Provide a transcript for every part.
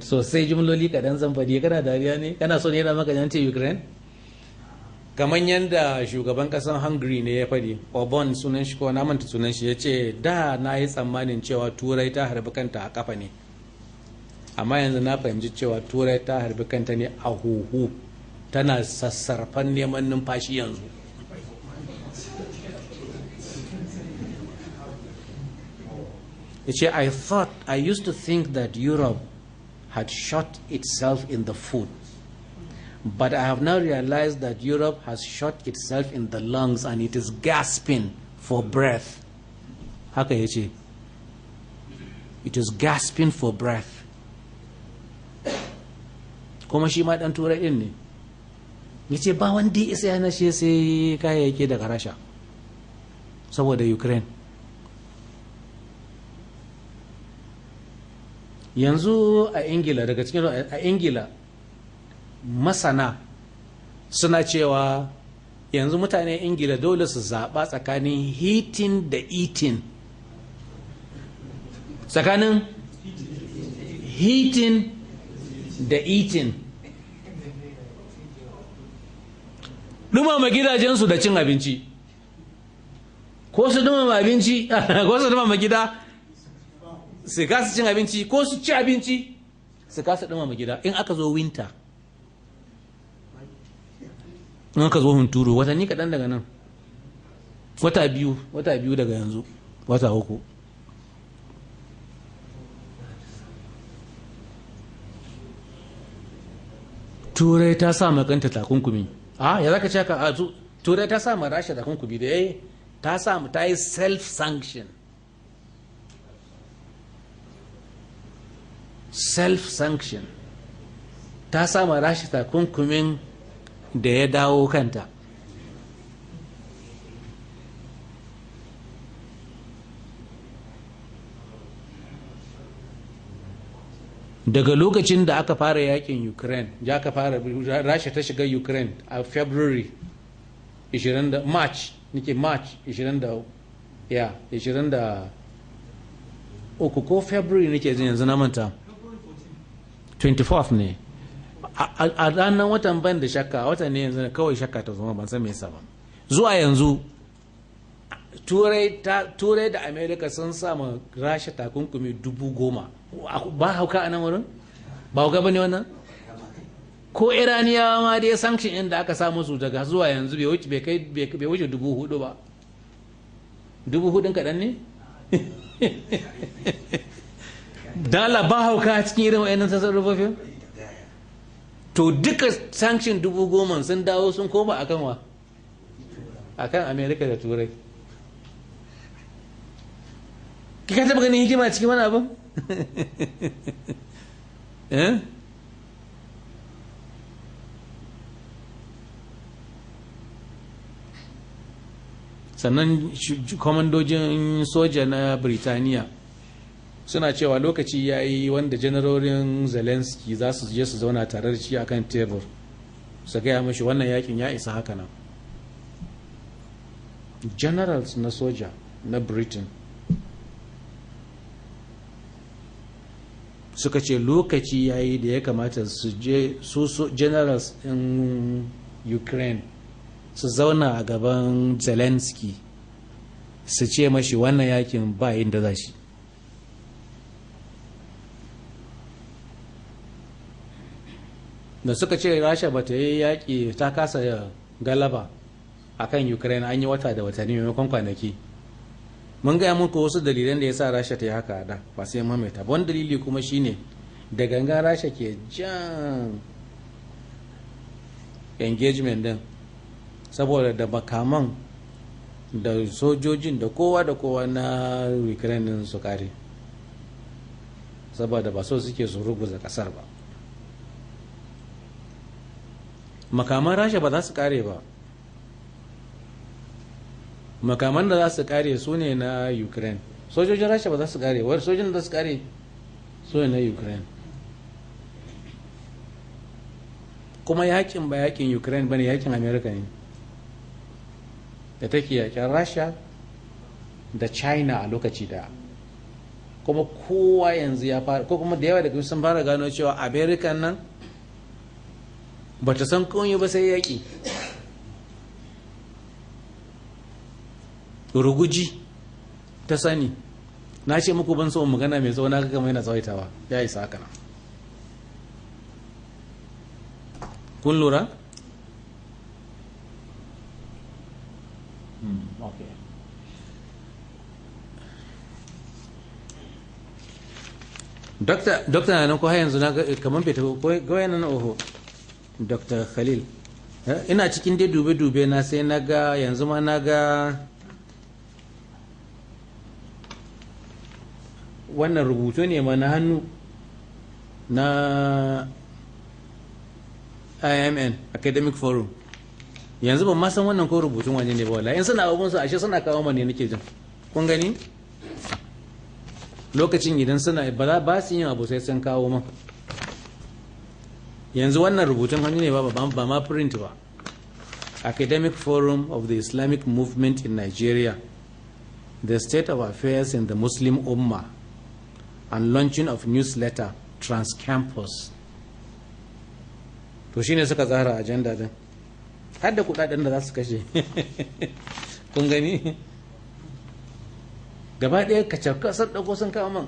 Sosai jumloli kaɗan zan faɗi. Kana dariya ne? Kana so ne yana maka yance Ukraine? Kamar yadda shugaban ƙasar Hungary ne ya faɗi, Orbán sunan shi, ko na manta sunan shi, ya ce da na yi tsammanin cewa Turai ta harbi kanta a kafa ne, amma yanzu na fahimci cewa Turai ta harbi kanta ne a huhu, tana sassarfan neman numfashi yanzu. Ya ce, "I thought, I used to think that Europe had shot itself in the foot, but I have now realized that Europe has shot itself in the lungs and it is gasping for breath." Haka ya ce, it is gasping for breath. Kuma shi ma dan Turai din ne, ya ce ba wanda ya isa yana shi sai kayayyaki daga Rasha saboda Ukraine. Yanzu a Ingila, daga cikin a Ingila, masana suna cewa yanzu mutanen Ingila dole su zaɓa tsakanin heating da eating, tsakanin heating da eating, dumama gidajensu da cin abinci. Ko su dumama abinci, ko su dumama gida su kasa cin abinci, ko su ci abinci su kasa dumama gida. In aka zo winter, in aka zo hunturu, watanni kaɗan daga nan, 2, 1 daga yanzu, 3. Turai ta sa makanta takunkumi. A ya zaka ce ka a Turai ta sa ma Rasha takunkumi da yayi, ta sa, ta yi self sanction, self sanction. Ta sa ma Rasha takunkumin da ya dawo kanta. Daga lokacin da aka fara yakin Ukraine, ya aka fara, Rasha ta shiga Ukraine a February 20, March nike, March 20 da ya 23 ko February nake jin, yanzu na manta, 24th ne a ranar watan, ban da shakka watan ne, yanzu kawai shakka ta zama, ban san me yasa ba. Zuwa yanzu Turai da America sun sama Rasha takunkumi 10,000. Ba hauka a nan wurin? Ba hauka ba ne wannan? Ko Iraniyawa ma dai sanction inda aka samu su daga zuwa yanzu bai wuce 4,000 ba. 4,000 kaɗan ne. Dala ba hauka cikin irin wa'annan tasarrufofin? To duka sanction 10,000 sun dawo sun koma akan wa? Akan America da Turai. Ka taɓa ganin hikima cikin wani abin? Eh, sannan kwamandojin soja na Birtaniya suna cewa lokaci ya yi wanda janarorin Zelensky za su je su zauna tare da shi akan tebur su gaya mashi wannan yakin ya isa haka nan. Generals na soja na Britain suka ce lokaci ya yi da ya kamata su je su generals in Ukraine su zauna a gaban Zelensky su ce mashi wannan yakin ba inda za shi. Da suka ce Rasha ba ta yi yaƙi, ta kasa galaba a kan Ukraine, an yi wata da watanni maimakon kwanaki. Mun gaya muku wasu dalilan da ya sa Rasha ta yi haka da ba sai maimaita ba. Wani dalili kuma shine da gangan Rasha ke jan engagement din, saboda da makaman da sojojin da kowa da kowa na Ukraine din su kare, saboda ba so suke su ruguza kasar ba. Makaman Rasha ba za su kare ba. Makaman da za su kare su ne na Ukraine. Sojojin Rasha ba za su kare wani, sojojin da su kare su ne na Ukraine. Kuma yakin ba yakin Ukraine ba ne, yakin America ne da take yakin Rasha da China a lokaci daya. Kuma kowa yanzu ya fara, ko kuma da yawa daga sun fara gano cewa America nan ba ta san komai ba sai yaƙi, ruguji ta sani. Na ce muku ban so magana mai tsawo, na ga kamar yana tsawaitawa, ya isa haka nan. Kun lura? Okay. Dokta na nan ko har yanzu? Na kamar bai tafi ko yana nan? Oho, Dr. Khalil. Ina cikin dai dube-dube na, sai na ga yanzu ma na ga wannan rubutu ne ma na hannu na IMN Academic Forum. Yanzu ban ma san wannan ko rubutun wani ne ba wallahi. In suna abun su, ashe suna kawo mana nake jin. Kun gani, lokacin idan suna ba ba su yin abu sai sun kawo man. Yanzu wannan rubutun hannu ne ba, ba ma print ba. Academic Forum of the Islamic Movement in Nigeria, the State of Affairs in the Muslim Ummah and launching of newsletter Transcampus. To shine suka tsara agenda din, har da kudaden da za su kashe. Kun gani, gaba ɗaya ka sun ɗauko sun kawo man.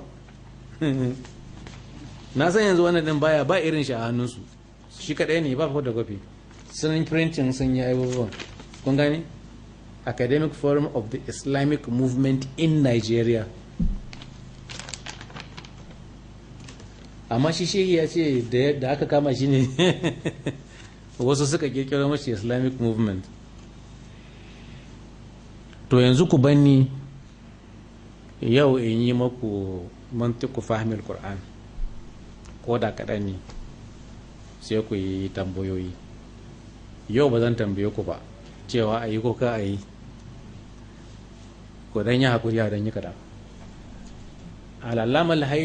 Na san yanzu wannan din baya ba irin shi a hannunsu, shi kaɗai ne ba photocopy, sun printing, sun yi abubuwan. Kun gani, Academic Forum of the Islamic Movement in Nigeria. Amma shi shehi ya ce da aka kama shi ne wasu suka kirkiro mashi Islamic Movement. To yanzu ku banni yau in yi maku mantiku fahimil Qur'an, ko da kaɗan ne, sai ku yi tambayoyi. Yau ba zan tambaye ku ba cewa a yi ko ka a yi, ko dan yi hakuri a dan yi kaɗan. Al'allamar.